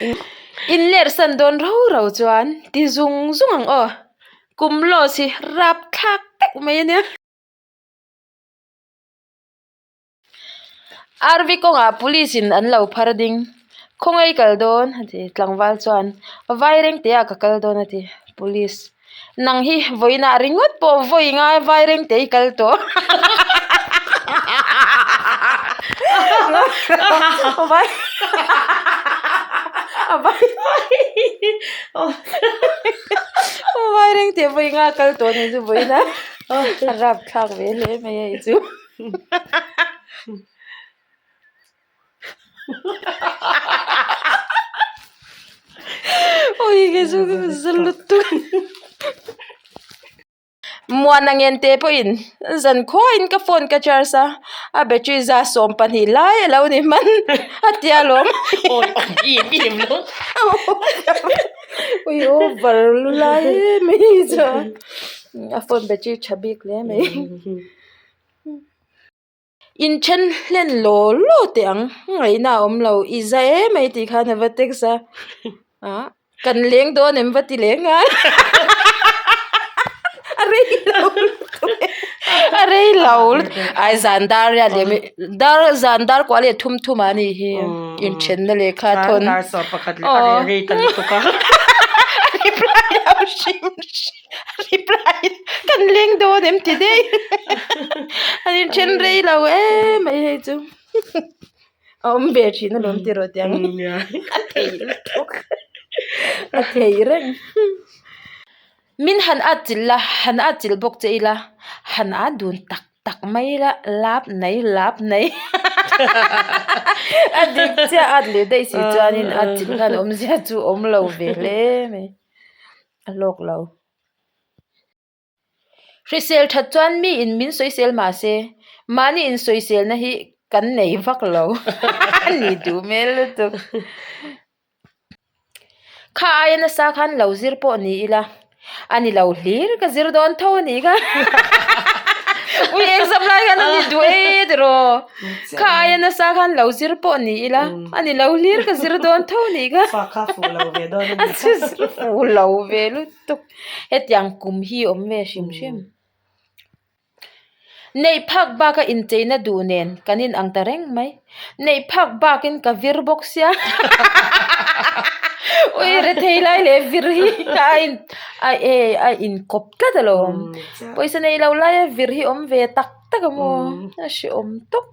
In lerh san dawn rau rau chuan ti zung zung ang aw. Kum loss hi rapthlak tak mai a nia. RV kawngah police in an lo phar ding. Khawngaih kal dawn a ti. Tlangval chuan Vairengte ah ka kal dawn a ti. Police Nang hi vawiinah ringawt pawh vawi ngai Vairengte i kal tawh. Vairengte vawi nga kal tawh ni chu vawiinah a rapthlak ve hle mai a i chu. Muana ngente pawhin zan khuain ka phone ka charge a, a battery za 12 lai a lo ni hman a tia lawm. Ui over lu lai em mai chu a phone battery tha bik hle mai. Inthen hlen law law teh ang ngaihna a awm lo i za em mai tih khan a va text a ah kan leng dawn em va ti leng a a rei lo lutuk e a rei lo lutuk ai zan dar riat leh mai dar zan dar kuah leh thum thum ah a nih hi inthenna lehkha thawn aw a reply lo hrim hrim. Reply kan leng dawn em ti daih an inthen rei lo em mai hei chu a awm ve thin alawm ti rawh tiang a thei lutuk a thei reng min han at chilh la han at chilh bawk che ila han at dun tak tak mai ila lap nei lap nei a dik chiah at leh daih si chuanin at chilh khan awmzia chu awm lo ve hle mai. A hlawk lo. Hrisel that chuan mi in min sawisel mah se, mahni insawiselna hi kan nei vak lo a ni duh hmel lutuk. Kha aia nasa khan lo zir pawh ni ila. A ni lo hlir ka zir dawn tho a nih kha. Ui exam lai khan a ni duh e tiraw. Kha aia nasa khan lo zir pawh ni ila a ni lo hlir ka zir dawn tho a nih kha. Fa kha fuh lo ve dawn a nih kha. Fuh lo ve lutuk. Hetiang kum hi awm ve hrim hrim. Neih phak baka incheina duh nen kan in ang ta reng mai. Neih phak bakin ka vir bawk sia. Ui rethei lai leh vir hi a in a e a inkawp tlat alawm. Pawisa nei lo laia vir hi awm ve tak tak a maw a hrehawm tawp.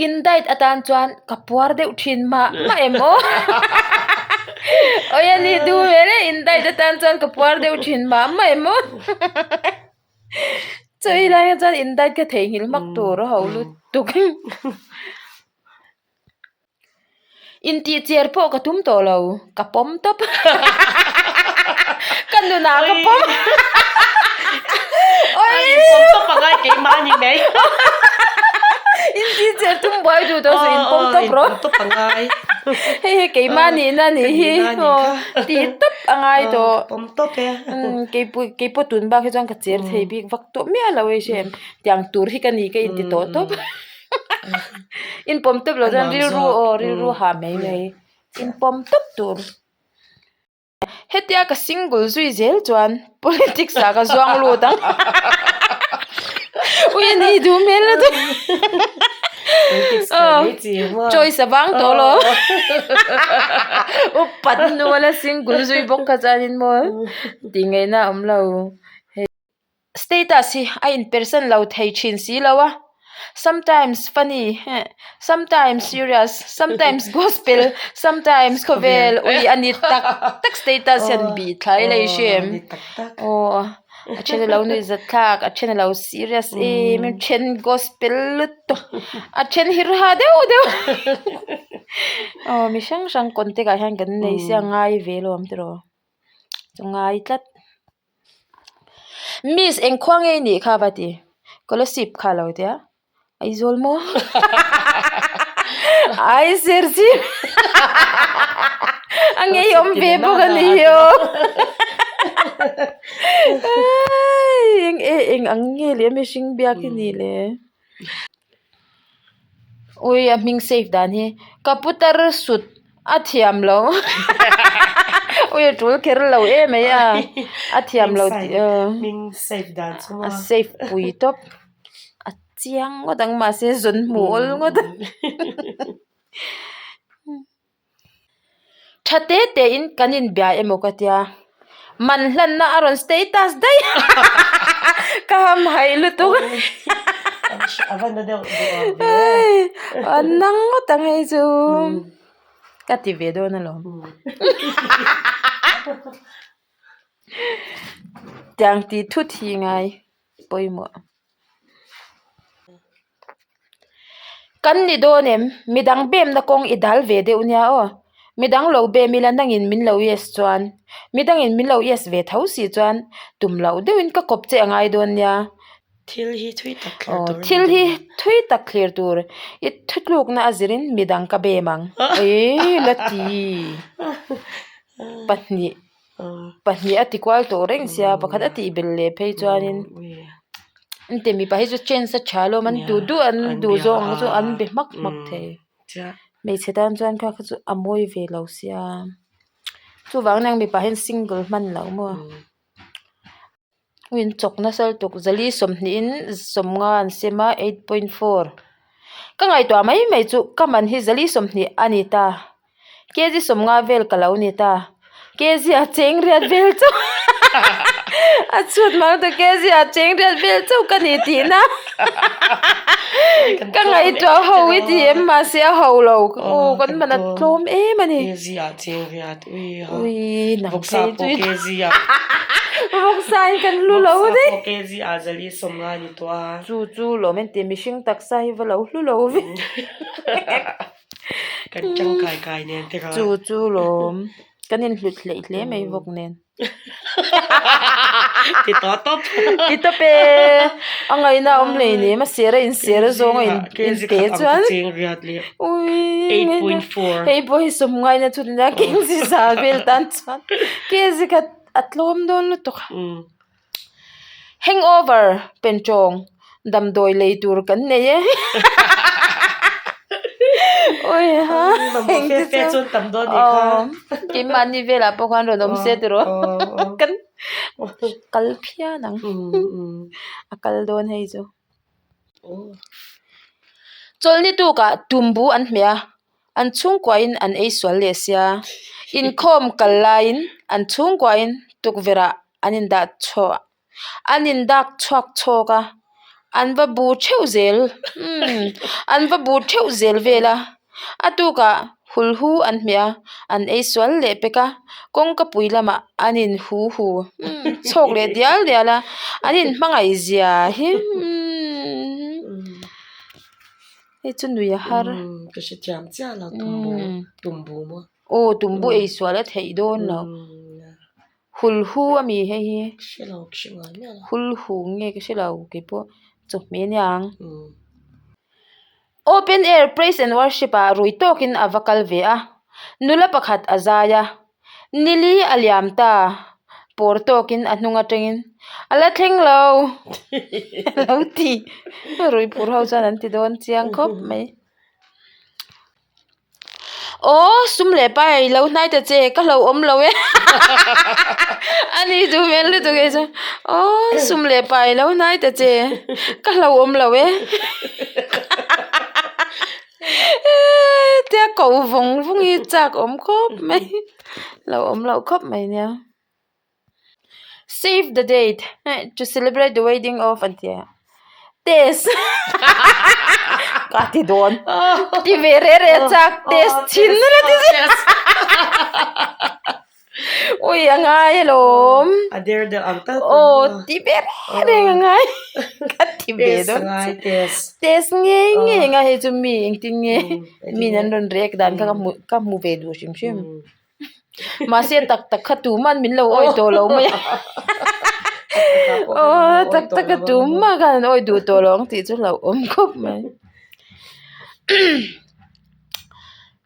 In diet atan chuan ka puar deuh thin mah mah em aw awi a ni duh hmel e in diet atan chuan ka puar deuh thin mah mah em aw chawi lai ah chuan in diet ka theihnghilh hmak tur a ho lutuk. Intih cher pawh ka tum tawh lo, ka pawm tawp. Ka nunah ka pawm. Oi! Inpawm tawp angai keimah a ni mai. Intih cher tum buai duh tawh suh inpawm tawp rawh. Inpawm tawp angai. Hei hi keimah nihna a nih hi. Tih tawp angai tawh. Pawm tawp e. Keipawh tun bak hi chuan ka cher thei bik vak tawh miah lo hei hre em. Tiang tur hi ka ni ka inti tawh tawp. Inpawm tawp loh chuan rilru aw rilru ha mai mai inpawm tawp tur. Hetia ka single zui zel chuan politics ah ka zuang lut ang ui a ni duh hmel lutuk aw choice a vang tawh lo upat hnu a la single zui bawk kha chuanin maw tih ngaihna a awm lo. Status hi a inpersan lo thei thin si lo a, sometimes funny eh sometimes serious sometimes gospel sometimes khawvel ui a ni tak tak status hian bih thlai lei hre em aw a then a lo nuih zat thlak a then a lo serious em em then gospel lutuk a then hirha deuh deuh aw mi hrang hrang contact ah hian kan nei sia ngai ve lo ang tiraw chu ngai tlat. Miss eng khua nge i nih kha va ti Kolasib kha lo tia Aizawl maw ai Serchhip a ngeiawm ve bawk a ni hi aw eng e eng ang nge leh mihring biak hi ni le. Ui a hming save dan hi ka putar sut a thiam lo ui a tul kher lo em mai a a thiam lo tih hming save dan chu a save pui tawp a chiang ngawt ang mahse zawn hmuh awl ngawt ang. Tha te te in kan inbia emaw ka tia man hlanna a rawn status daih ka ham haih lutuk a nang ngawt ang hei chu ka ti ve dawn alawm tiang tih thut hi ngai pawimawh. Kan ni dawn em? Midang bemna kawng i dal ve deuh nia aw. Midang lo bem ila nangin min lo yes chuan midangin min lo yes ve tho si chuan tum loh deuhin ka kawp che a ngai dawn nia. Thil hi thui tak thlir tur. Thil hi thui tak thlir tur. I thutlukna a zirin midang ka bem ang. Eii la ti. Pahnih. Pahnih a ti kual tawh reng sia pakhat a tih belh leh phei chuanin engti mipa hi chu chance a tha alawm an duh duh an duh zawng ang chu an be hmak hmak thei hmeichhe tan chuan kha kha chu a mawi ve lo sia chuvang nia mipa hian single hman loh maw. In chawk nasa lutuk zali sawmhnih in sawmnga an sem a 8.4 ka ngaihtuah mai mai chu ka man hi zali 20 a ni ta kg 50 vel ka lo ni ta kg ah cheng riat vel chauh a chhut mang ta kg ah cheng riat vel chauh ka ni tihna ka ngaihtuah ho i ti em mahse a ho lo aw kan man a tlawm em a ni. Ui nang phei chu vawksa in kan hlu lo daih. Chu chu lawm engti mihring taksa hi va lo hlu lo ve. Chu chu lawm kan inhlut hleih hle mai vawk nen. Ti tawh tawp. Ti tawp e. A ngaihna a awm hlei nem a ser a inser a zawng a inte chuan. Ui hei pawh hi sawm ngaina chu nia kg za vel tan chuan kg khat a tlawm dawn lutuk a. Hangover pentawng damdawi lei tur kan nei e. Ui ha engte chu aw keimahni velah pawh khan rawn awm se tiraw kan kal phian ang a kal dawn hei chu. Chawlhni tukah tumbu an hmeh a, an chhungkuain an ei sual leh sia. Inkhawm kal laiin an chhungkuain tukverhah an indah chhuah an indak chhuak chhawk a, an va bu theuh zel umm an va bu theuh zel vel a, a tukah hulhu an hmeh a, an ei sual leh pek a, kawngka pui lamah an in hu hu umm chhawk leh dial dial a, an in hmangaih zia hi umm hei chu nui a har. Ka hrethiam chiah lo tumbu tumbu maw. Aw tumbu ei sual a theih dawn lo. Hulhu a mi hei hi hulhu nge ka hre lo keipawh chawhmeh a niang open air praise and worship ah rui tawkin a va kal ve a nula pakhat a zai a nili a liam ta pawr tawkin a hnung atangin a la thleng lo a lo ti rui phur ho chuan an ti dawn chiang khawp mai. Aw sum leh pai lo hnai ta che ka hlo awm lo e a ni chu hmel lutuk e chuan aw sum leh pai lo hnai ta che ka hlo awm lo e tia ko vawng vawng hi chak awm khawp mai lo awm loh khawp mai nia save the date to celebrate the wedding of an ti a test ka ti dawn ti ve reh reh chak test chhin a ti zet ui a ngai alawm a der deuh ang tak aw ti ve reh reh a ngai ka ti ve dawn test ngei ngei a ngai hei chu mi engtin nge mi an rawn react dan kha ka hmu ve duh hrim hrim. Mahse tak tak kha tuman min lo awih tawh lo mai a aw tak tak kha tumah khan an awih duh tawh lo ang tih chu hlauhawm khawp mai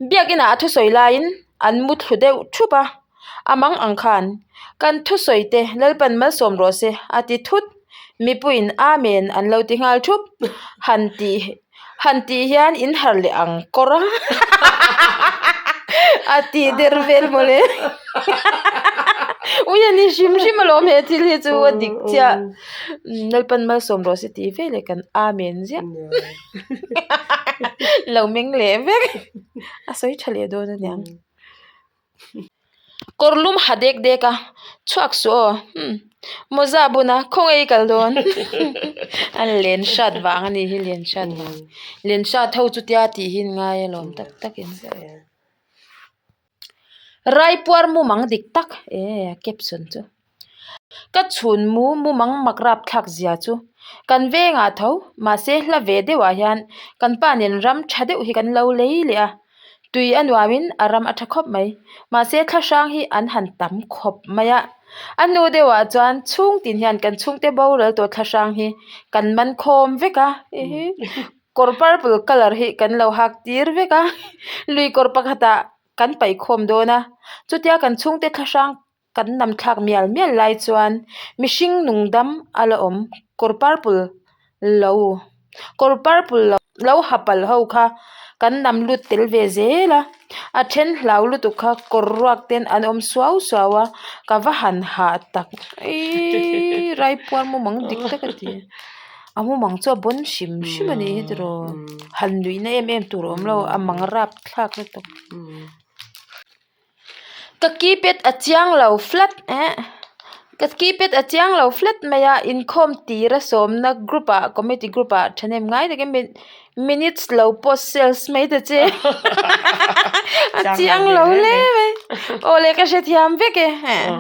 biakinah a thusawi laiin an mu thlu deuh thup a a mang ang khan kan thusawi te Lalpan malsawm rawh se a ti thut mipuiin amen an lo ti nghal thup han tih. Han tih hian in harh leh ang kawr a a tih der vel mawle ui a ni hrim hrim alawm he thil hi chu a dik chiah Lalpan malsawm rawh se tih vel leh kan amen ziah lo meng leh vek a sawi tha leh dawn aniang. Kawr lum ha dek dek a, chhuak suh aw, umm mawza bun a, khawnge i kal dawn a len hrat vang a nih hi len hrat vang, len hrat ho chu tia tih hi an ngai alawm tak tak in. Raipuar mumang dik tak eh a caption chu. Ka chhun mu mumang mak rap thlak zia chu kan vengah tho mahse hla ve deuhah hian kan pa nen ram tha deuh hi kan lo lei leh a tui a nuamin a ram a tha khawp mai mahse thla hrang hi an han tam khawp mai a a hnu deuhah chuan chhung tin hian kan chhungte boral tawh thla hrang hi kan man khawm vek a kawr purple colour hi kan lo hak tir vek a lui kawr pakhatah kan paih khawm dawn a chutia kan chhungte thla hrang. Kan nam thlak mial mial lai chuan mihring nung dam a la awm kawr purple lo kawr purple lo lo ha pal ho kha kan nam lut tel ve zel a a then hlau lutuk kha kawr ruak ten an awm suau suau a ka va han hah tak eeii raipuar mumang dik tak a ti a mumang chu a bawn hrim hrim a nih hi tiraw han nuihna em em tur a awm lo a mang rap thlak lutuk. Ka keypad a chiang lo flat eh ka keypad a chiang lo flat mai a inkhawm tira sawmna group ah committee group ah thahnem ngai takin minutes lo post sales mai ta che a chiang lo hle mai aw le ka hrethiam vek e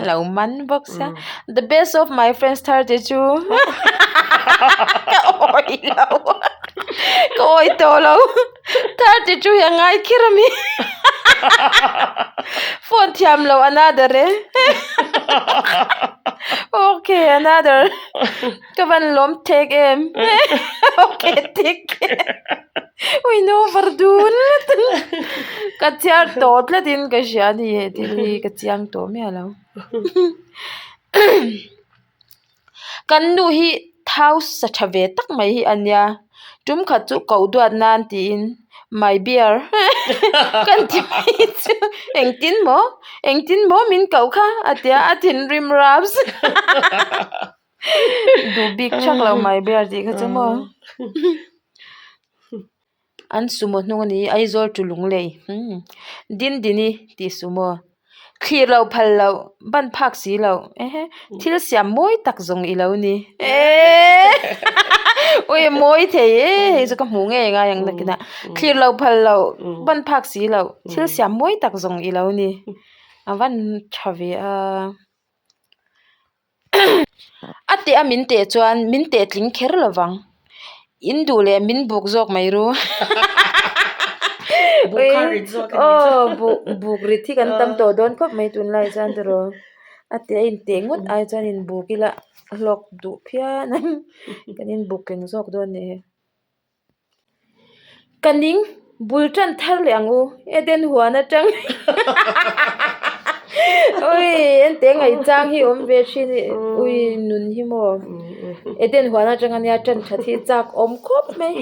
lo man bawk sia the best of my friends thar te chu ka awih lo ka awih tawh lo. 32 hi a ngai kher a mi phone thiam lo another e okay another ka van lawm thek em okay take care ui no var dun ka chhiar tawh tlat in ka hria a ni he thil hi ka chiang tawh miah lo Kan nu hi thau sa tha ve tak mai hi a nia tum khat chu koh duat nan tiin my bear kan ti mai chu engtin maw engtin maw min koh kha a tia a thinrim raps duh bik thak lo my bear tih kha chu maw an sumo hnung a ni Aizawl tu Lunglei Dindini tih sumo thlir loh phal loh ban phak si loh ehe thil siam mawi tak zawng i lo ni eeee ui mawi thei e hei chu ka hmuh ngei ngai ang nakinah thlir loh phal loh ban phak si loh thil siam mawi tak zawng i lo ni a van tha ve a. A teh a min teh chuan min teh tling kher lo vang. In duh leh min buk zawk mai ru. Buk kha rit zawk a nih chu. Aw buk buk rit hi kan tam tawh dawn khawp mai tunlai chuan tiraw. A teh a inteh ngawt ai chuan inbuk ila hlawk duh phian ang. Kan inbuk tling zawk dawn nih hi. Ka ning bul tan thar leh ang u Eden huan atang ui ente ngaihchang hi awm ve thin i ui nun hi maw Eden huan atang ania tan that hi chak awm khawp mai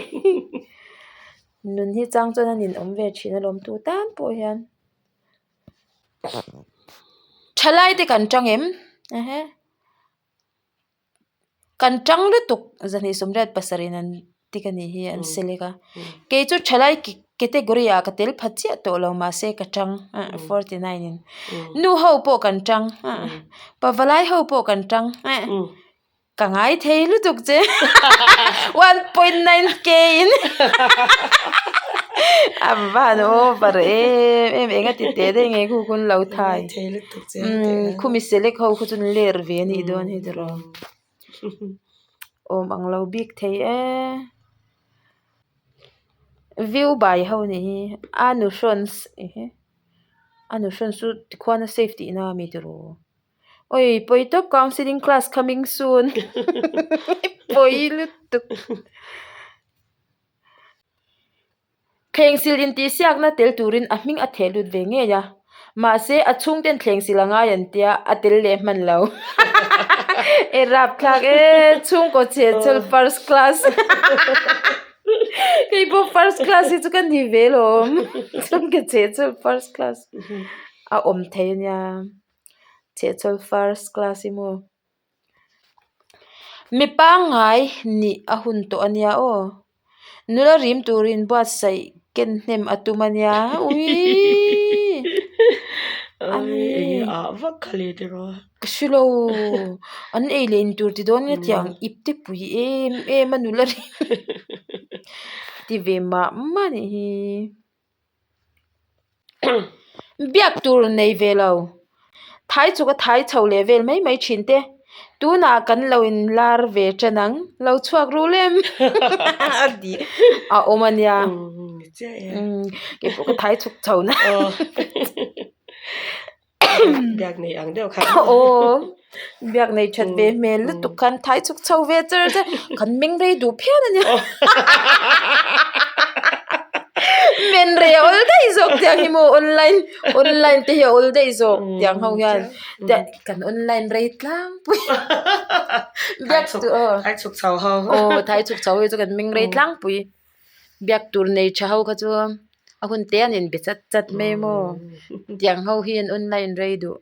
nun hi chang chuan a nin awm ve thin alawm tu tan pawh hian thalai te kan tang em. Kan tang lutuk zahnih sawmriat pasarih an tik a nih hi an select a kei chu thalai category ah ka tel pha chiah tawh lo mahse ka tang 49 in nu ho pawh kan tang pavalai ho pawh kan tang ka ngai thei lutuk che 1.9 k in a van over em em eng a ti teh daih nge khu hun lo thai. Umm khumi select ho khu chu an ler ve a nih dawn hi tiraw awm ang lo bik thei e view by ho nih hi a nu hrawn a nu hrawn chu tikhuan a save tihna a mi tiraw awi pawi tawp counselling class coming soon pawi lutuk. Thlengsil intihsiakna tel turin a hming a theh lut ve ngei a, mahse a chhungten thlengsil a ngai an tia a tel leh hman lo. E rapthlak e, chhungkaw chhe chhel first class. Kei pawh first class hi chu ka ni ve lawm. Chuan ka chhehchhawl first class a awm thei a nia. Chhehchhawl first class hi maw. Mi pangngai nih a hun tawh a nia aw. Nula rim turin buatsaih ken hnem a tum a nia. Uiiii. Enge ah vak kha le tiraw. Ka hre lo. An ei leh in tur ti dawn nge tiang ip te pui em em a nula rim ti ve mah mah a nih hi. Biak tur nei ve lo. Thai chuk a thai chho leh vel mai mai thin te. Tunah kan lo in lar ve tan ang. Lo chhuak rul em a tih a awm a nia. Keipawh ka thai chhuk chho na. Biak nei ang deuh khan. Aw biak nei that ve hmel lutuk khan thai chhuk chho ve char char kan meng rei duh phian a nia. Men rei a awl daih zawk tiang hi maw online online te hi a awl daih zawk tiang ho hian kan online rei tlangpui biak tur aw thai chhuk chho ho aw thai chhuk chho hi chu kan meng rei tlangpui biak tur nei tha ho kha chu a hun te an inbe chat chat mai maw tiang ho hi an online rei duh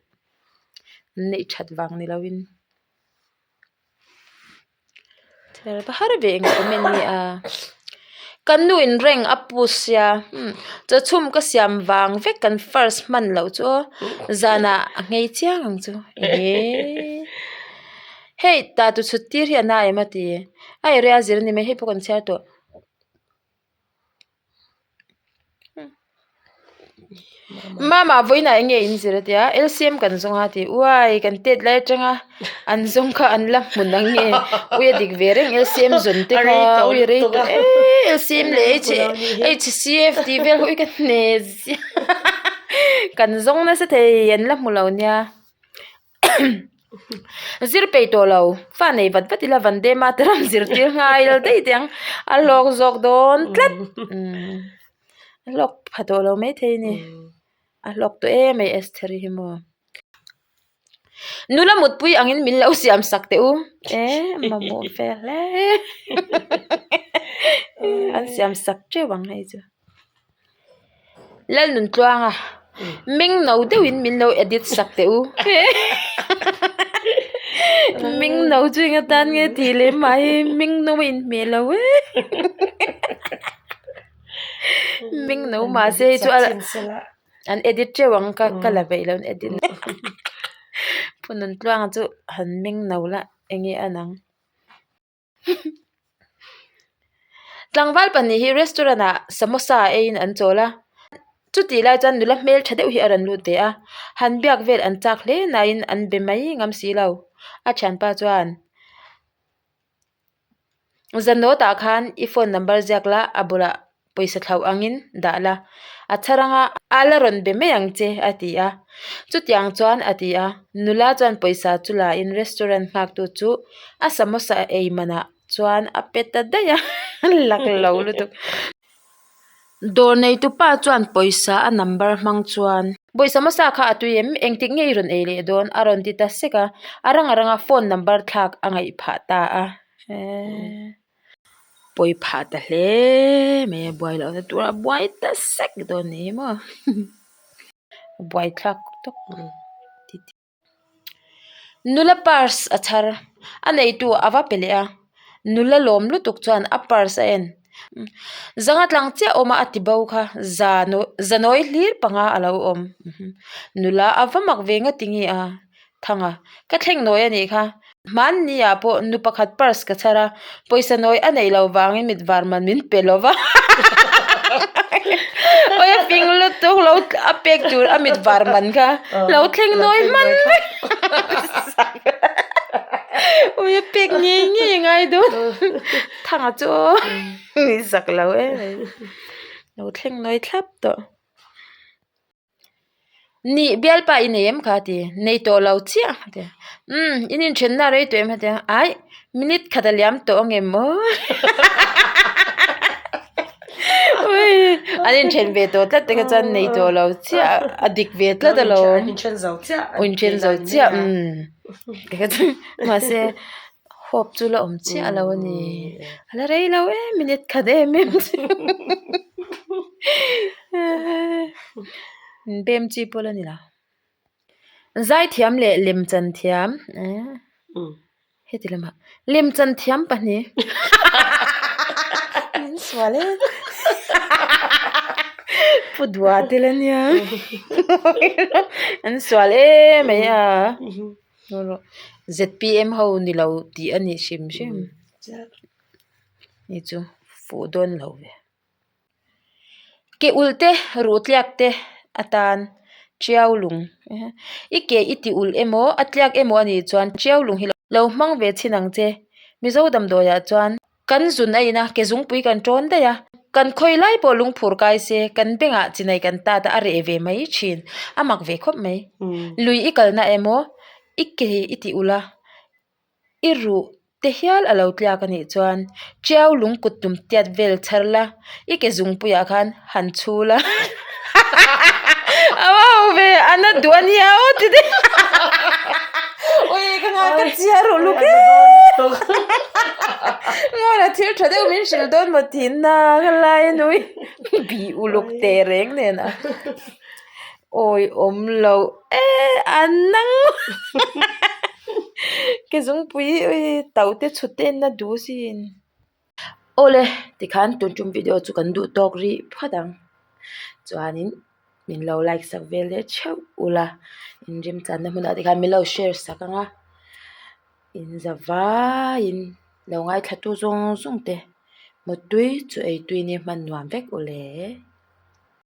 an neih that vang ni lovin. Har ve eng comment nge a kan nu in rank a push sia chawchhum ka siam vang vek kan first hman loh chu aw zanah a nghei chiang ang chu ehh hei tah tu chhut tir hi a na em a ti a area zir a ni mai hei pawh kan chhiar tawh. Mama vawiinah eng nge in zir a tia L_C_M kan zawng a ti uai kan tet lai atanga an zawng kha an la hmun ang nge ui a dik ve reng L_C_M zawn te kha ui a rei tawh eee L_C_M leh H_C_F tih vel hi ui ka hne zia kan zawng nasa thei an la hmu lo nia. Zir peih tawh lo, fa nei vat vat ila Vande Mataram zirtir nghal daih teh ang, a hlawk zawk dawn tlat a hlawk pha tawh lo maithei a ni, a hlawk tawh em mai Estheri hi maw. Nula mutpui angin min lo siam sak teh u, e mamawh ve hle an siam sak teuh ang hei chu. Lalnuntluanga ming no deuhin min lo edit sak teh u ming no chu eng atan nge tih leh mai ming no a inhmeh lo e ming no mahse hei chu an edit teuh ang ka ka la peih lo an edit Pu Nuntluanga chu han ming no la eng nge a nang. Tlangval pahnih hi restaurant ah samosa eiin an chawl a chutih lai chuan nula hmel tha deuh hi a rawn lut ve a han biak vel an chak hle nain an be mai ngam si lo a thianpa chuan zanawt ah khan i phone number ziak la a bulah pawisa thlauh angin dah la a chhar anga a la rawn be mai ang che a ti a chutiang chuan a ti a nula chuan pawisa chu la in restaurant nghak tu chu a samosa ei manah chuan a pe ta daih a lak lo lutuk dawr nei tu pa chuan pawisa a number hmang chuan pawisa hmasa kha a tui em engtik nge i rawn ei leh dawn a rawn ti ta sek a a rang a rang a phone number thlak a ngaih phah ta a eee. Pawi phah ta hle mai a buai loh na tur a buai ta sek dawn ni hi maw buai thlak tawk nula purse a chhar a neitu a va pe leh a nula lawm lutuk chuan a purse a en zanga tlang chiah awm a a ti bo kha zanawi hlir panga a lo awm nula a va mak ve nga tinge a. Thang a, ka thleng nawi a nih kha. Hmanni ah pawh nu pakhat purse ka chhar a, pawisa nawi a neih loh vangin mit var man min pe lo va. Awi a ping lutuk lo a pek tur a mit var man kha lo thleng nawi hman vek. Awi a pek ngei ngei a ngai dawn. Thanga chu aw zak lo em mai. Lo thleng nawi thlap tawh. Nih bialpa i nei em kha a ti nei tawh lo chiah a ti umm in inthenna a rei tawh em a ti a aih minute khat a liam tawh ang em aw an inthen ve tawh tlat te kha chuan nei tawh lo chiah a dik ve tlat alawm an inthen zo chiah an inthen zo chiah umm mahse. Hope chu la awm chiah lo a ni. A la rei lo em minute khat em em chu. Bem chi pawh la ni lo. Zaithiam leh lemchan thiam heti lamah lemchan thiam pahnih min sual em pu dua te la nia an sual em mai a zpm ho ni lo tih a ni hrim hrim ni chu fuh dawn lo ve. Ke ulh te ruh tliak te atan tiau lung i ke i ti ulh emaw a tliak emaw a nih chuan tiau lung hi lo hmang ve chhin ang che. Mizo damdawiah chuan kan zun a in a ke zungpui kan tawn daih a kan khawi lai pawh lungphur kai se kan bengah chinai kan tat a a reh ve mai thin a mak ve khawp mai. Lui i kalna emaw i ke i ti ulh a. I ruh te hial a lo tliak a nih chuan Tiau lung kut tum tiat vel chhar la, i ke zungpuiah khan han chhu la a va ho ve a na duh a nia aw ti te ui ka nghal ka chiar ruh luk e ngawn a thil tha deuh min hrilh dawn maw tih na ka lai a nui bih uluk teh reng nen a. Awi awm lo e a nang ke zungpui tauh te chhut te en na duh sin. Awle tikhan tun tum video chu kan duh tawk rih phawt ang chuanin min lo like sak vel leh theuh ula in remchanna hmunah te khan min lo share sak ang a in za vaiin lo ngaithla tu zawng zawng te mutui chu eitui ni hman nuam vek ule.